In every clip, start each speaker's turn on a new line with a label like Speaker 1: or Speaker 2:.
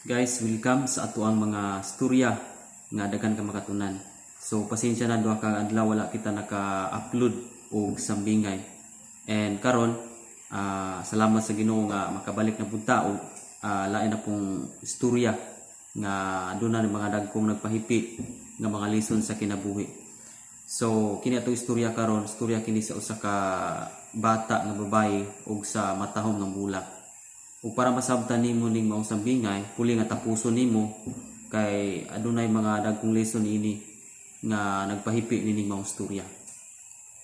Speaker 1: Guys, welcome sa atoang mga storya nga daghan ka makatunan. So pasensya na, duha ka adlaw wala kita naka-upload og sambingay. And karon, salamat sa Ginoo nga makabalik na pud ta og lain na pong istorya nga aduna mga dagkong nagpahipi nga mga lesson sa kinabuhi. So kini atong istorya karon, istorya kini sa usa ka bata nga babae ug sa matahom nga bulak. Ug para masabtan nimo ning maong sambingay, puli nga tapuson nimo kay adunay mga dagkong lesson ini nga nagpahipi nining maong istorya.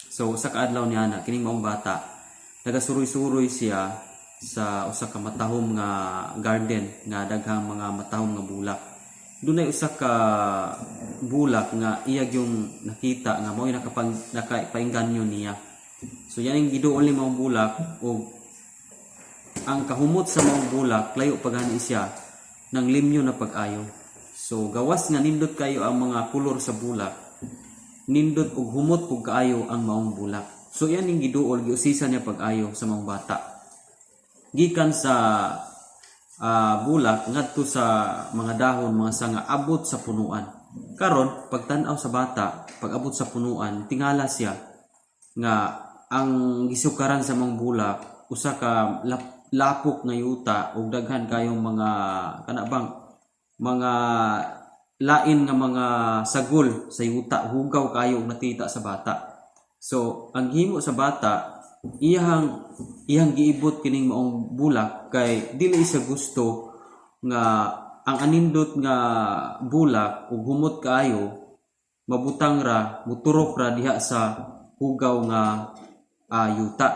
Speaker 1: So usa ka adlaw niya na kining maong bata, nagasuroy-suroy siya sa usa ka matahom nga garden nga daghang mga matahom nga bulak. Dunay usa ka bulak nga iya yung nakita nga mao'y nakapainganyo niya. So yan ang giduol ni maong bulak ug ang kahumot sa maong bulak, layo pa gani siya ng limyo na pag-ayo. So gawas nga nindot kayo ang mga kolor sa bulak, nindot ug humot pug kaayo ang maong bulak. So yan ning giduol, giusisa niya pag-ayo sa maong bata. Gikan sa bulak ngadto sa mga dahon, mga sanga, abot sa punuan. Karon, pagtan-aw sa bata, pag abot sa punuan, tingala siya nga ang gisukaran sa maong bulak usa ka lapok nga yuta ug daghan kayong mga kana bang mga lain nga mga sagol sa yuta, hugaw kayo og nakita sa bata. So ang himo sa bata, iyang iyang giibot kining maong bulak kay dili siya gusto nga ang anindot nga bulak ug humot kaayo mabutang ra, muturok ra diha sa hugaw nga yuta.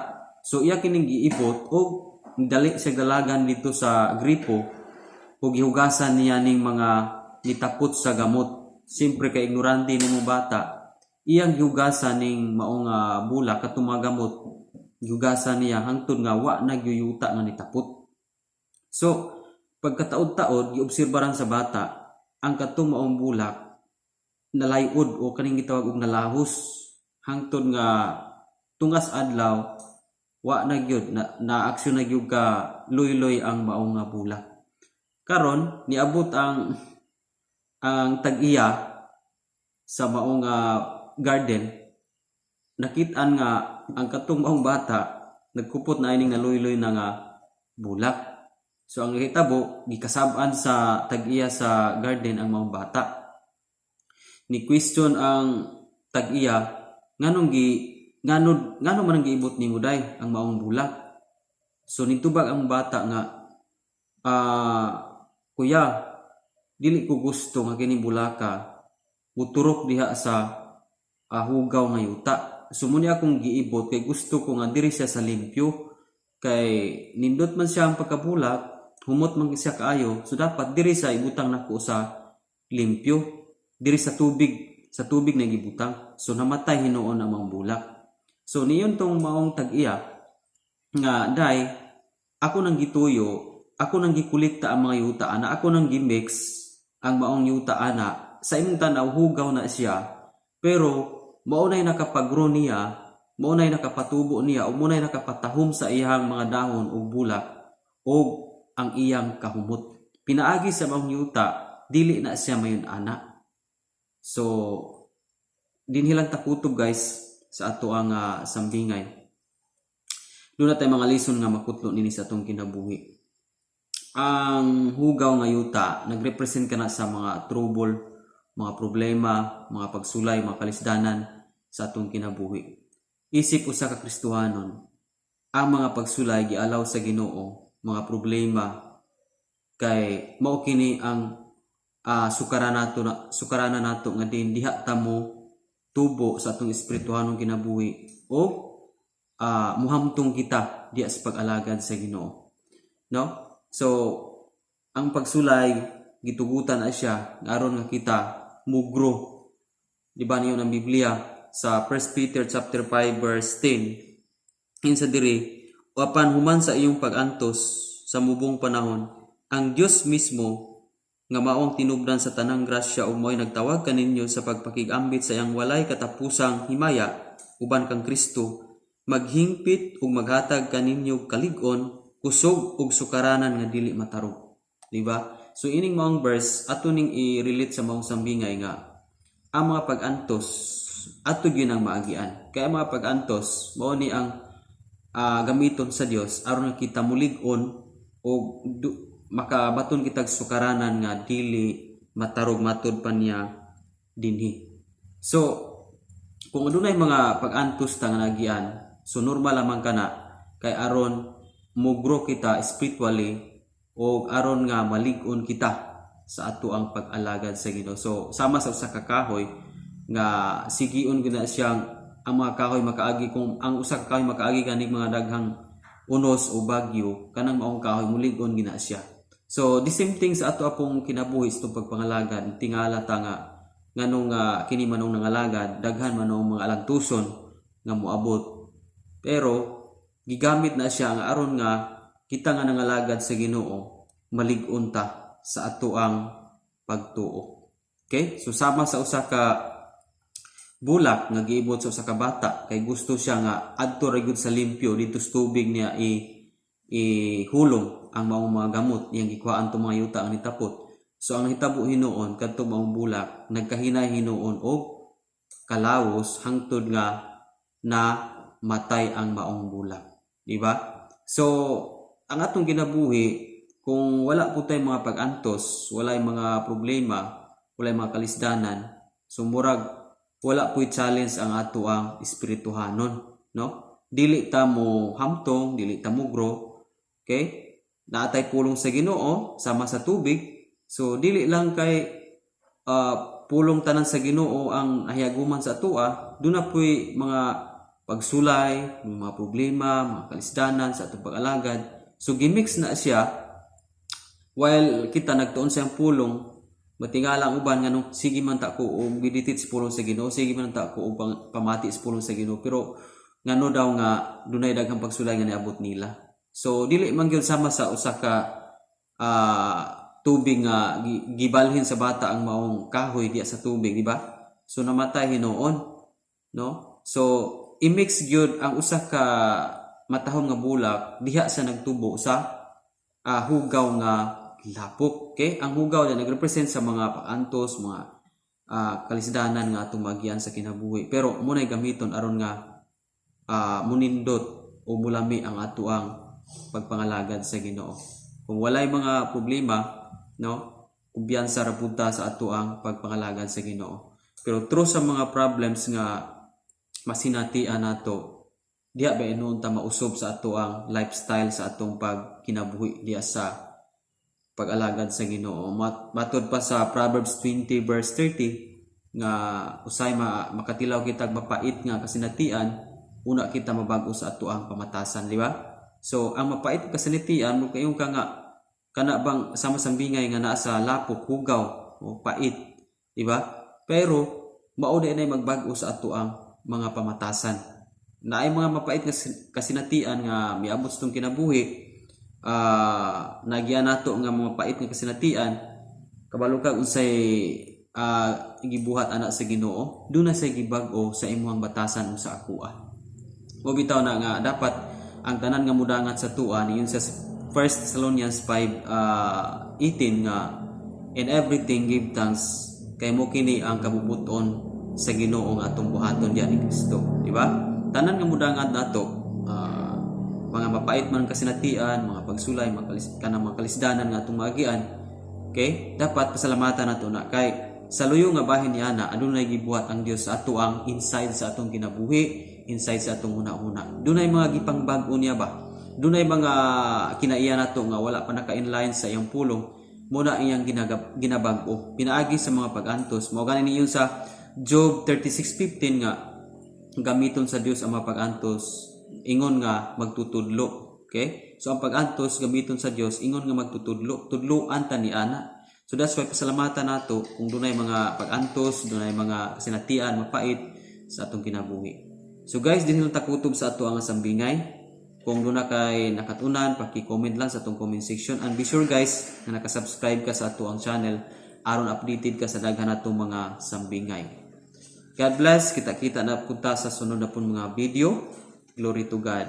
Speaker 1: So iya kining giibot og dali siya dalagan dito sa gripo ug gihugasan niya ning mga nitapot sa gamot. Siyempre kay ignorante nimo bata, iyang gihugasan ning maong bulak katong mga gamot, gihugasan niya hangtod nga wa na gyud yuta nga nitapot. So pagkataod-taod, giobserbaran sa bata ang katong maong bulak nalayod o kaning gitawag og nalahos, hangtod nga tungas adlaw wa na gyud na, na aksyon na gyud ka luy-luy ang maong nga bulak. Karon niabot ang tag-iya sa maong garden, nakit-an nga ang katong maong bata nagkupot na ining naluyloy na nga bulak. So ang gihitabo, gikasab-an sa tag-iya sa garden ang maong bata. Ni question ang tag-iya, nganong gi ngano ngano man ang giibot nimo day ang maong bulak? So nitubag ang bata nga, "Kuya, dili ko gusto nga kining bulaka muturok diha sa hugaw nga yuta. So mao ni akong giibot kay gusto ko nga diri siya sa limpyo kay nindot man siya ang pagkabulak, humot man siya kaayo, so dapat diri sa ibutang nako sa limpyo, diri sa tubig na gibutang." So namatay hinuon ang mga bulak. So niyon tong maong tag-iya nga, "Day, ako nang gituyo, ako nang gikolekta ang mga yuta ana, ako nang gimix ang maong yuta ana. Sa imong tan-aw hugaw na siya, pero mao nay nakapag-grow niya, mao nay nakapatubo niya ug mao nay nakapatahom sa iyang mga dahon ug bulak ug ang iyang kahumot. Pinaagi sa maong yuta, dili na siya mayon ana." So dinhi lang ta kutob, guys, sa ato ang sambingay. Duna tay mga lesson nga makutlo nini sa atong kinabuhi. Ang hugaw nga yuta nagrepresent kana sa mga trouble, mga problema, mga pagsulay, mga kalisdanan sa atong kinabuhi. Isip usa ka Kristohanon, ang mga pagsulay gialaw sa Ginoo, mga problema, kay mao kini ang sukarana nato nga din diha ta mo tubo sa atong espirituhanong kinabuhi o muhamtong kita diha sa pag-alagad sa Ginoo, no? So ang pagsulay gitugutan na siya aron nga kita mugro. Di ba niyo ang Biblia sa 1 Peter chapter 5 verse 10, insa diri? "Apan human sa iyong pag-antos sa mubong panahon, ang Dios mismo nga mao ang tinubdan sa tanang grasya ug mao'y nagtawag kaninyo sa pagpakig-ambit sa iyang walay katapusang himaya uban kang Kristo, maghingpit ug maghatag kaninyo kalig-on, kusog ug sukaranan nga dili matarog." Di ba? So ining maong verse ato ning i-relate sa maong sambingay nga ang mga pag-antos ato gyud ang maagian. Kaya ang mga pag-antos mao ni ang gamiton sa Dios aron nga kita mulig-on o makabaton kitag sukaranan nga dili matarog matud pa niya dinhi. So kung adunay mga pag-antos ta nga nagian, so normal lamang kana kay aron mo-grow kita spiritually o aron nga malig-on kita sa ato ang pag-alagad sa Ginoo. So sama sa usa ka kahoy nga sigion gina siyang ang mga kahoy makaagi, kung ang usa ka kahoy makaagi ganig mga daghang unos o bagyo, kanang maong kahoy mulig-on gina siya. So the same thing sa ato apong kinabuhi sa itong pagpangalagad, tingala ta nga nganong kini manong nangalagad, daghan manong mga alantuson nga moabot. Pero gigamit na siya nga aron nga kita nga nangalagad sa Ginoo malig-on ta sa ato ang pagtuo. Okay? So sama sa usa ka bulak nga giibot sa usa ka bata kay gusto siya nga adto ra gyud sa limpyo didto sa tubig niya i ihulong ang maong mga gamot iyang gikuhaan tong mga yuta ang nitapot. So ang nahitabo hinuon kadto maong bulak nagkahinay hinuon og kalawos hangtod nga na matay ang maong bulak. Di ba? So ang atong kinabuhi, kung wala po tay mga pag-antos, walay mga problema, walay mga kalisdanan, so murag wala po'y challenge ang ato ang espirituhanon, no? Dili ta mo hamtong, dili ta mo grow, okay? Naatay pulong sa Ginoo sama sa tubig. So dili lang kay pulong tanan sa Ginoo ang nahiyaguman sa atoa, duna po'y mga pagsulay, mga problema, mga kalisdanan sa atong pag-alagad. So gimix na siya while kita nagtuon sa iyang pulong, matingala ang uban nga sige man ta ko og meditate sa pulong sa Ginoo, sige man ta ko og pamati sa pulong sa Ginoo, pero ngano daw nga dunay daghang pagsulay nga niabot nila? So dili man gyud sama sa usa ka tubig nga gibalhin sa bata ang maong kahoy diya sa tubig, di ba? So namatay hinuon, no? So i-mix gyud ang usa ka matahom nga bulak diha sa nagtubo sa hugaw nga lapok. Okay? Ang hugaw na nagrepresent sa mga pag-antos, mga kalisdanan nga atong magian sa kinabuhi. Pero muna'y gamiton aron nga munindot o mulami ang atoang pagpangalagad sa Ginoo. Kung walay mga problema, no, kumpiyansa ra pud ta sa atoang pagpangalagad sa Ginoo. Pero through sa mga problems nga masinatian nato, diha ba inuon ta mausob sa atoang lifestyle sa atong pagkinabuhi diha sa pag-alagad sa Ginoo. Matod pa sa Proverbs 20 verse 30 nga usay makatilaw kita mapait nga kasinatian, una kita mabag-o sa atoang pamatasan, di ba? So ang mapait kasinatian mo kayo ka nga kana bang sama sa bingay nga naa sa lapok, hugaw o pait, di ba? Pero mao di nay magbag-o sa atoang mga pamatasan. Naay mga mapait nga kasinatian nga miabot sa atong kinabuhi, nagyan nato nga mga mapait nga kasinatian, kabalo ka unsay gibuhat ana sa Ginoo, duna say gibag-o sa imong batasan ug sa akoa. Mo bitaw na nga dapat ang tanan nga mudangat sa tua niyon sa 1 Thessalonians 5 18 nga "In everything give thanks, kay mo kini ang kabubuton sa Ginoo nga atong buhaton diha ni Kristo," di ba? Tanan nga mudangat nato, mga mapait man kasinatian, mga pagsulay, mga kanang mga kalisdanan nga atong maagian, okay? Dapat pasalamatan nato na kay sa luyo nga bahin niya na adunay gibuhat ang Dios sa ato ang inside sa atong kinabuhi, inside sa atong huna-huna. Dunay mga gipangbag-o niya ba? Dunay mga kinaiya nato nga wala pa naka-inline sa iyang pulong, muna iyang ginabag-o pinaagi sa mga pag-antos. Mao gani niyon sa Job 36:15 nga gamiton sa Dios ang mga pag-antos ingon nga magtutudlo. Okay? So ang pag-antos gamiton sa Dios ingon nga magtutudlo, tudloan ta ni ana. So that's why pasalamatan nato kung dunay mga pag-antos, dunay mga kasinatian mapait sa atong kinabuhi. So guys, dinhi lang takutob sa ato ang sambingay. Kung duna kay nakatunan, paki-comment lang sa atong comment section and be sure, guys, na naka-subscribe ka sa ato ang channel aron updated ka sa daghan natong mga sambingay. God bless. Kita-kita na punta sa sunod na pong mga video. Glory to God.